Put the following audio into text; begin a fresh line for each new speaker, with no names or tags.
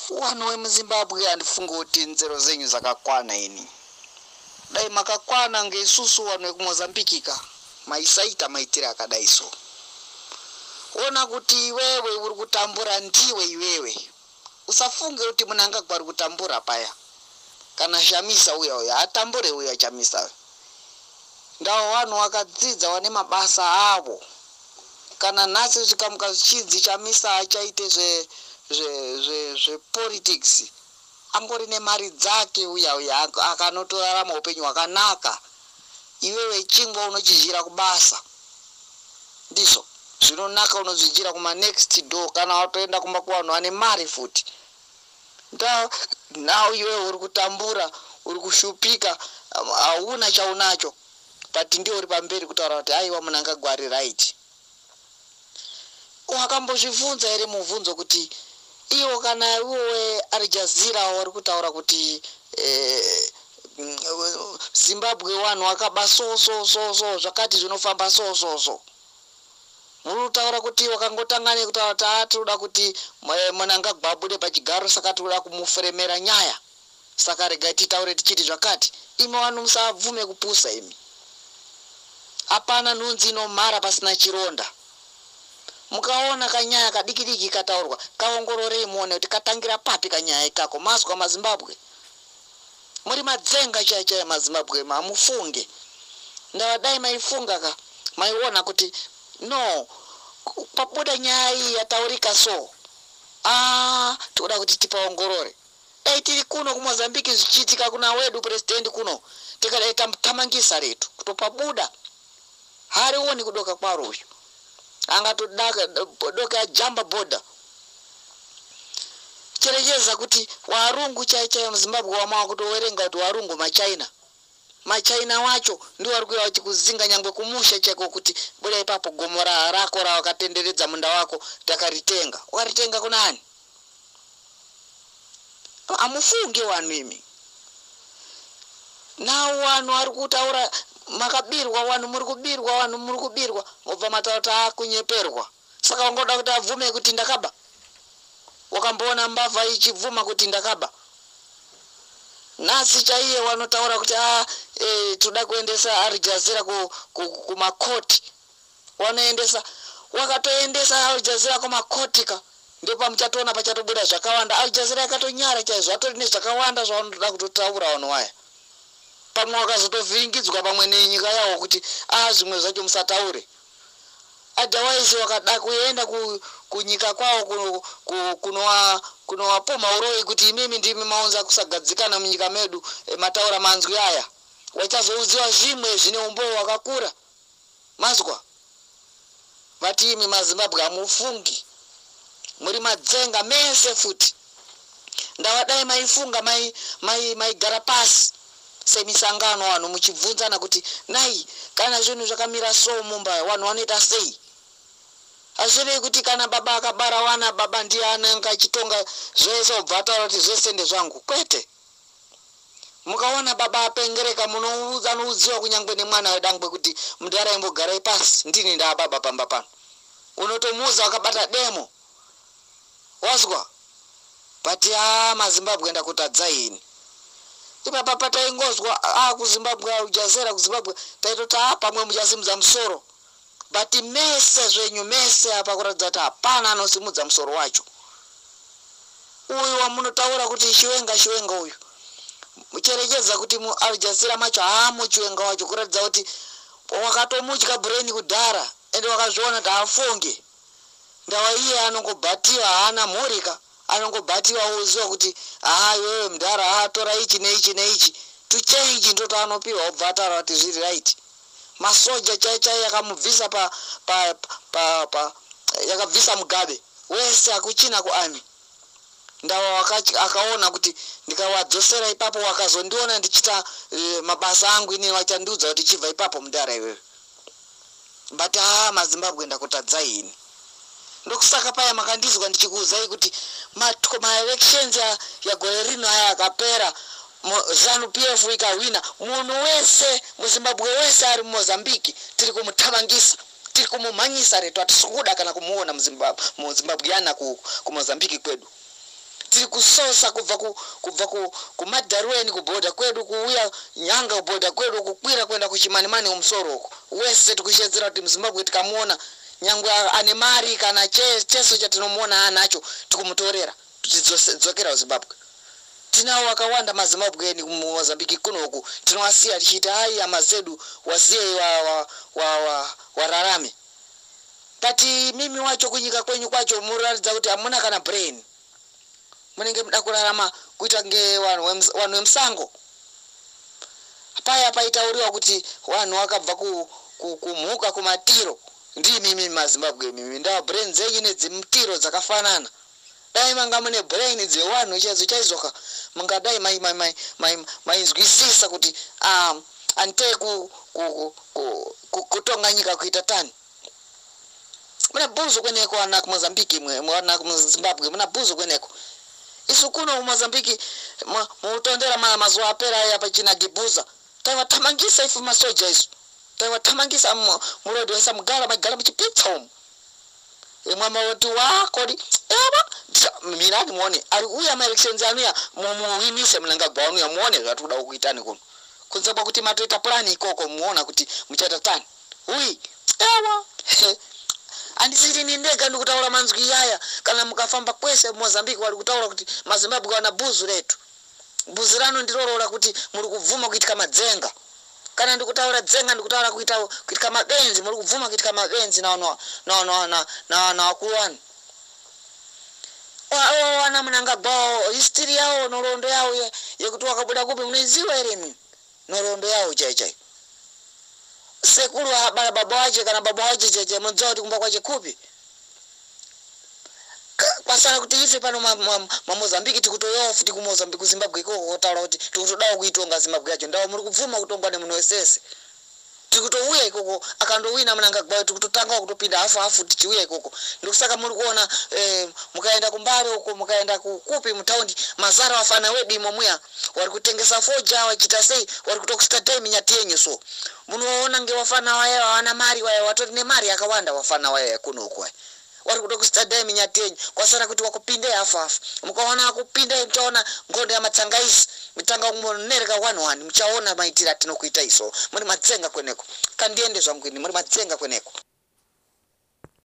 Vanhu vemuZimbabwe, handifungi kuti nzero dzenyu dzakakwana ini. Dai makakwana ngeisusu vanhu vekuMozambique ka, maisaita maitire akadai so. Ona kuti iwewe uri kutambura ndiwe iwewe. Usafunge kuti Mnangagwa ari kutambura paya. Kana Chamisa uya uya haatambure uya Chamisa uya. Ndavo vanhu vakadzidza vane mabasa avo. Kana nhasi zvikamuka zvichinzi Chamisa achaite zve zve zve zvepolitics angori nemari dzake uya uya akanotorarama upenyu hwakanaka. Iwewe chingwa unochidyira kubasa. Ndizvo zvinonaka unozvidyira kuma next door kana watoenda kumba kuvanhu vane mari futi. Now iwewe uri kutambura, uri kushupika, hauna chaunacho. But ndiwe uri pamberi kutaura kuti aiwa Mnangagwa ari right. Wakambozvibvunza here mubvunzo kuti iwo kana iwowe Al Jazeera wari kutaura kuti Zimbabwe vanhu vakaba so so so so, zvakati zvinofamba so so so, muri kutaura kuti wakangotanga nekutaura kuti aa tinoda kuti Mnangagwa abude pachigaro, saka tinoda kumufuremera nyaya, saka regai titaure tichiti zvakati. Imi vanhu musabvume kupusa imi. Hapana nhunzi inomhara pasina chironda. Mukaona kanyaya kadiki diki kataurwa, kaongororei muone kuti katangira papi kanyaya ikako. Mazwa maZimbabwe, muri madzenga chaya chaya maZimbabwe, hamufunge. Ndava dai maifunga ka, maiona kuti no, pabuda nyaya iyi yataurika so, aa tinoda kuti tipaongorore. Dai tiri kuno kuMozambique zvichiitika kuna wedu president kuno, tikadai tamangisa retu kutopabuda. Harioni kudoka kwaro uyu, angatodoka ajamba bhodha. Cherechedza kuti warungu chai chaiyo muZimbabwe wamava kutowerenga kuti warungu maChina, maChina wacho ndiwo vari kuuya vachikuzinga nyangwe kumusha chaiko kuti buda ipapo, gomo rako rawakatenderedza munda wako takaritenga. Wakaritenga kunani? Hamufunge vanhu imi. Now vanhu vari kutaura makabirwa, vanhu muri kubirwa, vanhu muri kubirwa, mobva mataura kuti akunyeperwa. Saka wangoda kuti abvume kuti ndakaba? Wakamboona mbavha ichibvuma kuti ndakaba? Nhasi chaiye wanotaura kuti a toda kuendesa Al Jazeera kumakoti, wanoendesa, wakatoendesa Al Jazeera kumakoti ka, ndopamuchatoona pachatobuda zvakawanda. Al Jazeera yakatonyara chaizvo, atori nezvakawanda zvavanotoda kutotaura vanhu vaya. Pamwe wakazotovhiringidzwa pamwe nenyika yavo kuti a zvimwe zvacho musataure, otherwise wakada kuenda kunyika kwavo kunowapumha uroyi kuti imimi ndimi maunza kusagadzikana munyika medu, mataura manzwi aya, wachazoudziwa zvimwe zvine umbowo hwakakura. Mazwa vati imi maZimbabwe hamufungi, muri madzenga mese futi. Ndavadai maifunga, maigara pasi semisangano, vanhu muchibvunzana kuti nai kana zvinhu zvakamira so mumba vanhu vanoita sei? Hazvirei kuti kana baba akabara wana, baba ndiye anenge achitonga zvese, obva ataura kuti zvese ndezvangu. Kwete. Mukaona baba apengereka, anoudziwa kunyange nemwana wedangwe kuti mudhara, imbogarai pasi, ndini ndaababa pamba pano. Unotomuudza wakabata demo, wazwa? But haa, maZimbabwe, ndakutadzai ini. Ipapa pataingozwa a kuZimbabwe, Al Jazeera kuZimbabwe, taitoti a pamwe muchasimudza musoro, but mese zvenyu mese apa kuratidza kuti hapana anosimudza musoro wacho. Uyu wamunotaura kuti Chiwenga, Chiwenga uyu, cherechedza kuti muAl Jazeera macho haamo Chiwenga wacho, kuratidza kuti wakatomudya brain kudhara, ende wakazviona kuti haafunge. Ndava iye anongobhatiwa, haana mhurika, anongobhatiwa, oziva kuti haa iwewe mudhara, haa tora ichi neichi neichi, tuchenji ndotaanopiwa, obva ataura kuti zviri right. Masoja chai chai yakamubvisa pa pa pa pa yakabvisa Mugabe wese, akuchina kuarmy. Ndava akaona kuti ndikawadzosera ipapo, wakazondiona ndichiita mabasa angu inini, vachandiudza kuti chibva ipapo mudhara iwewe. But haa, maZimbabwe, ndakutadzai ini. Ndokusaka paya makandizwa ndichikuudzai kuti maelections yagore rino aya akapera, ZANU PF ikahwina, munhu wese muZimbabwe wese ari muMozambique tiri kumuthamangisa, tiri kumumhanyisa retu, hatisi kuda kana kumuona muZimbabweana kuMozambique kwedu. Tiri kusosa kubva ku, kubva ku, kumadharuweni kubhodha kwedu kuuya nyanga kubhodha kwedu kukwira kuenda kuchimanimani kumusoro uko wese tikushedzera kuti muzimbabwe tikamuona nyangwe ane mari kana cheso chatinomuona anacho tikumutorera tichidzokera kuzimbabwe. Tinawo wakawanda mazimbabweni kumozambiki kunoku tinowasiya tichiti hai hama zedu wasiyei wararame wa, wa, wa, but mimi wacho kunyika kwenyu kwacho munoratidza kuti hamuna kana brain. Munenge muda kurarama kuita kunge vanhu vemusango. Paya paitauriwa kuti vanhu vakabva kumhuka kumatiro ndimimi mazimbabwe mimi ndava brain dzenyu nedzimutiro dzakafanana. Dai manga mune brain dzevanhu chaidzo chaizoka mungadai mainzwisisa kuti anditei kutonga nyika kuita tani. Muna bhuzu kweneko ana kumozambiki mwe ana kuzimbabwe muna bhuzu kweneko. Isu kuno kumozambiki mutondera mazuva apera aya pachina gibhuza taiwatamangisa ifu masoja isu taiwatamangisa murodhi wesa mugara maigara muchipitsa umu. Imwe mawoti wakodi ava mirani muone ari kuuya maelections anuya muwinise Mnangagwa anuya muone zvatikuda kuitani kuno kunze kwakuti matoita plani ikoko muona kuti muchaita tani ui ewa handisiri ni ndega ndikutaura manzwi iyaya. Kana mukafamba kwese mozambique wari kutaura kuti mazimbabwe wana bhuzu retu. Bhuzu rano ndirorora kuti muri kubvuma kuitika madzenga. Kana ndikutaura dzenga ndikutaura kuita kuitika mabenzi muri kubvuma kuitika mabenzi nawakuru wanu wana Mnangagwa history yawo nhoroondo yawo yekuti wakabuda kupi munoiziva here imi nhoroondo yawo chai chai sekuru abara baba wache kana baba wache chaichai munoziva kuti kumba kwache kupi? Kwasara kuti ife pano mamozambiki tikutoyawo futi kumozambiki kuzimbabwe ikoko kotaura kuti tikutodawo kuitonga zimbabwe yacho. Ndawo muri kubvuma kutongwa nemunhu wesese. Tikutouya ikoko akandowina Mnangagwa tikutotangawo kutopinda hafu hafu tichiuya ikoko. Ndikusaka muri kuona mukaenda kumbare uko mukaenda kupi mutaundi mazara wafana wedu imo muya wari kutengesa foja wachiita sei wari kutokusitadei minyati yenyu so. Munoona ngewafana waya wawana mari waya watori nemari yakawanda wafana waya kuno uko waya wari kutokusitadei minyati yenyu kwasara kuti wakupinde hafu hafu. Mukaona wakupinde muchaona ngondo yamatsangaisi mutanga kumonereka one one muchaona maitiro atinokuita iso. Muri madzenga kweneko. Kandiende zvangu ini muri madzenga kweneko.